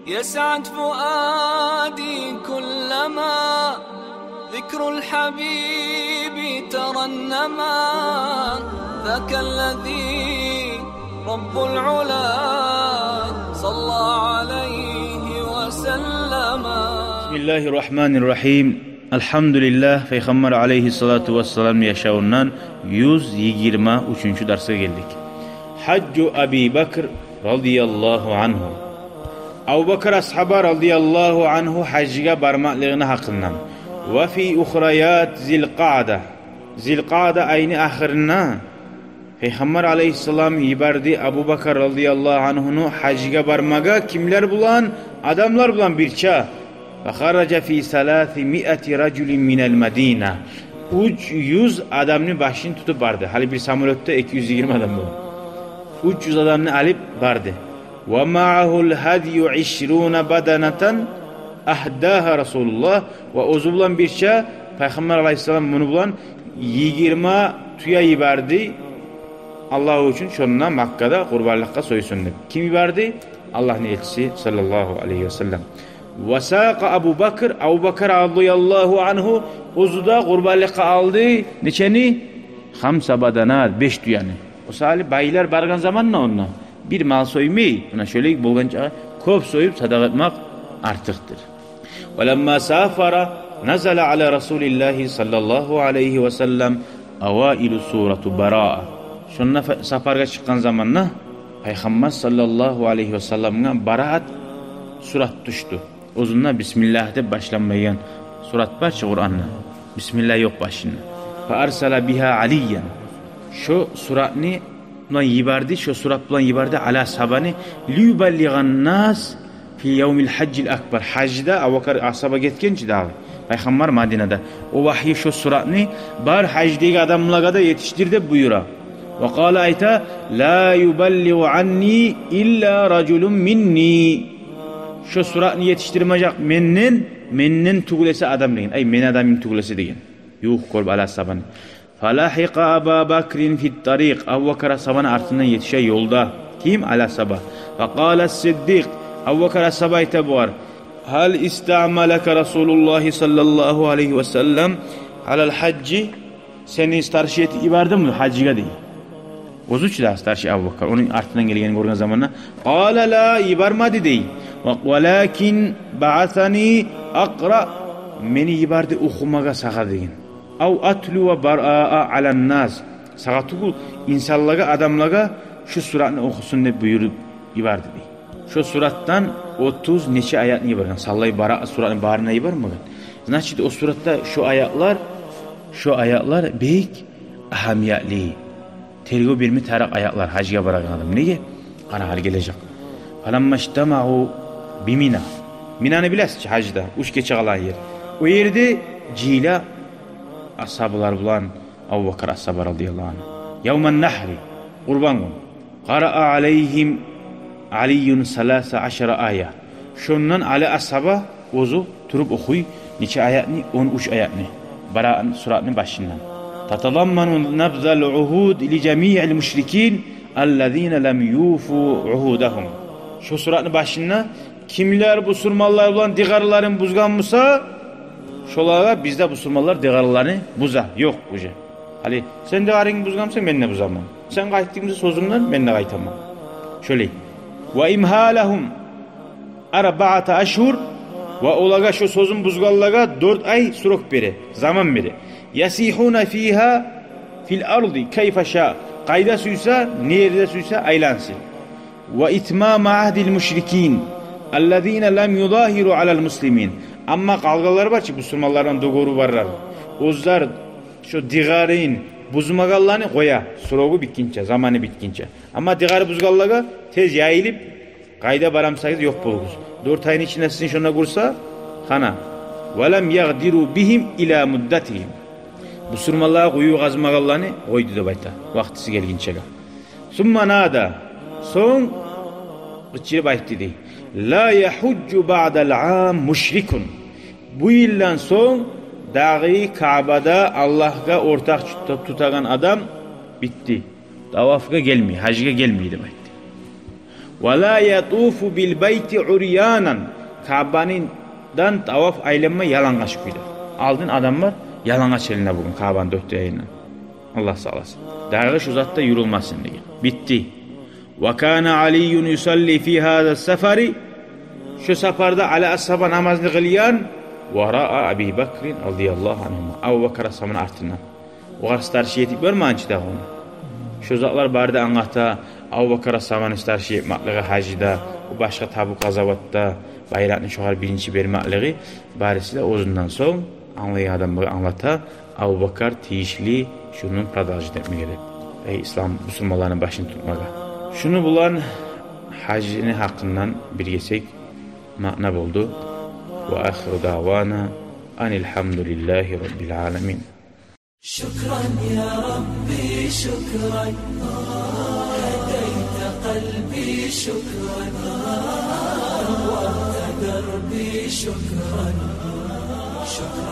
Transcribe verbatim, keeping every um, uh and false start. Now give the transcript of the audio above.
يسعد فؤادي كلما ذكر الحبيب ترنما، ذاك الذي رب العلا صلى عليه وسلم. بسم الله الرحمن الرحيم. الحمد لله. Пайхаммар алайгьиссалату вассаламны яшавундан юз йигирма уьчюнчю дарсгъа гелдик. حج أبي بكر رضي الله عنه. Абубакар асгьаба радияллагьу ангьу гьажгъа бармакълыгъыны гьакъындан. وفي أخريات ذي القعدة. Зилкъаъда айны ахырында Пайхаммар алайгьиссалам йиберди Абубакар радияллагьу ангьуну гьажгъа бармагъа. Кимлер булан? Адамлар булан бирче. فخرج في ثلاثمائة رجل من المدينة. Уьч юз адамны башын тутуп барды. Гьали бир самолётда эки юз йигирма адам бола. Уьч юз адамны алып барды. ومعه الهدي عشرون بدنة أهداها رسول الله. Ва оьзю булан бирче Пайхаммар алайгьиссалам муну булан йигирма тюе йиберди, Аллагь учун, шонда Маккада къурбанлыкъгъа сойсун деп. Ким йиберди? Аллагьны элчиси саллаллагьу алайгьи ва саллам. وساق أبو بكر, Абубакар радияллагьу ангьу оьзю де къурбанлыкъгъа алды нечени? خمس بدنات, беш тюени. О саялы байлар баргъан заманда онда бир мал соймай, муна шолай болгъанча кёп союп садакъа этмек артыкъдыр. ولما سافر نزل على رسول الله صلى الله عليه وسلم أوائل سورة براءة. Шонда фа-, сапаргъа чыкъгъан заманда Пайхаммар саллаллагьу алайгьи ва салламгъа Бараат сурат тюшдю. Оьзюнде бисмиллагь деп башланмайгъан сурат бар чы Къуранда. Бисмиллагь ёкъ башында. فأرسل بها عليا. Шо суратны булан йиберди, шо сурат булан йиберди Али асгьабаны, ليبلغ الناس في يوم الحج الأكبر. Гьажда Абубакар асгьаба гетген чи дагъы, Пайхаммар Мадинада. О вагьйи шо суратны бар гьаждагъы адамлагъа да етишдир деп буюра. وقال, айта: لا يبلغ عني إلا رجل مني. Шо суратны етишдирмежек менден, менден тюгюл эсе адам деген. Ай, мени адамым тюгюл эсе деген. Ювукъ гёрюп Али асгьабаны. فلحق أبا بكر في الطريق. Абубакар асгьабаны артындан етише ёлда. Ким? Али асгьаба. فقال الصديق. Абубакар асгьаба айта бугъар: هل استعملك رسول الله صلى الله عليه وسلم على الحج؟ Сени старший этип йибердими гьажгъа, дей. Оьзю чю да старший Абубакар. Ону артындан гелгенин гёрген заманда. قال لا, йибермеди, дей. ولكن بعثني أقرأ. Мени йиберди охумагъа сагъа деген. أو أتلو براءة على الناس. Сагъа тюгюл, инсанлагъа, адамлагъа шу суратны охусун деп буюруп йиберди, дей. Шу суратдан отуз нече аятны йиберген. Саллай Бараат суратны барын да йибермеген. Значит, о суратда шу аятлар, шу аятлар бек агьамиятлы. Тергев берме тарыкъ аятлар гьажгъа барагъан адам. Неге? Къара, гьали гележек. فلما اجتمعوا بمنى. Минаны билесиз чи, гьажда уьч гече къалагъан ер. О ерде жыйыла асгьабалар булан Абубакар асгьаба радияллагьу ангьу. يوم النحر, къурбан гюн. قرأ عليهم علي ثلاث عشرة آية. Шондан Али асгьаба оьзю туруп охуй нече аятны? Он уьч аятны. Бараат суратны башындан. تتضمن نبذ العهود لجميع المشركين الذين لم يوفوا عهودهم. Шо суратны башында: кимлер бусурманлар булан дыгъарларын бузгъан буса, шолагъа биз де бусурманлар дыгъарларын буза. Ёкъ уже. Гьали сен дыгъарынгны бузгъан бусанг, мен де бузаман. Сен къайтдынг буса сёзюнгден, мен де къайтаман. Шолай. وإمهالهم أربعة أشهر. Ва олагъа, шо сёзюн бузгъанлагъа дёрт ай срок бере, заман бере. يسيحون فيها في الأرض كيف شاء. Къайда сюйсе, не ерде сюйсе айлансын. وإتمام عهد المشركين الذين لم يظاهروا على المسلمين. Амма къалгъанлар бар чы, бусурманлардан догъуру барлар. Оьзлер шо дыгъарын бузмагъанланы къоя, срогу битгинче, заманы битгинче. Амма дыгъары бузгъанлагъа тез яйылып, къайда бара бусагъыз, ёкъ болугъуз. Дёрт айны ичинде сизин шонда гёрсе, хана. ولم يغدروا بهم إلى مدتهم. Бусурманлагъа къую къазмагъанланы къойду деп айта, вакътиси гелгинчеге. ثم نادى. Сонг къычырып айтды, дей: لا يحج بعد العام مشرك. Бу йылдан сонг дагъы Каабада Аллагьгъа ортакъ тутагъан адам битди. Тавафгъа гелмей, гьажгъа гелмей деп айтды. «Ва ла ятуфу бил байти урьянан». Каабаны дан таваф айланмай ялангъач кюйде. Алдын адамлар ялангъач айлана бугюн Каабаны дёрт де янындан. Аллагь сакъласын. Дагъы шу затда юрюлмесин деген. Битди. «Ва кана Алийюн юсалли фи гьаза сафари». Шу сапарда Али асгьаба намазны къылгъан. «Вараа Аби Бакрин радияллагьу ангьума». Абубакар асгьабаны артындан. Огъар старший этип бермеген чи дагъы ону. Шу затлар бары да англата, Абубакар асгьабаны старший этмеклиги гьажда, о башгъа Табук къазаватда, байракъны шогъар биринчи бермеклиги, бариси де оьзюнден сонг англайгъан адамлагъа англата, Абубакар тийишли шуну продолжить этмеге деп. Эй, ислам, бусурманланы башын тутмагъа. Шуну булан гьажны гьакъындан бир гесек маъна болду. Ва ахиру даъвана анил гьамдулиллагьи раббил аламин. شكرا يا ربي، شكرا. هديت قلبي، شكرا. نورت دربي، شكرا. شكرا.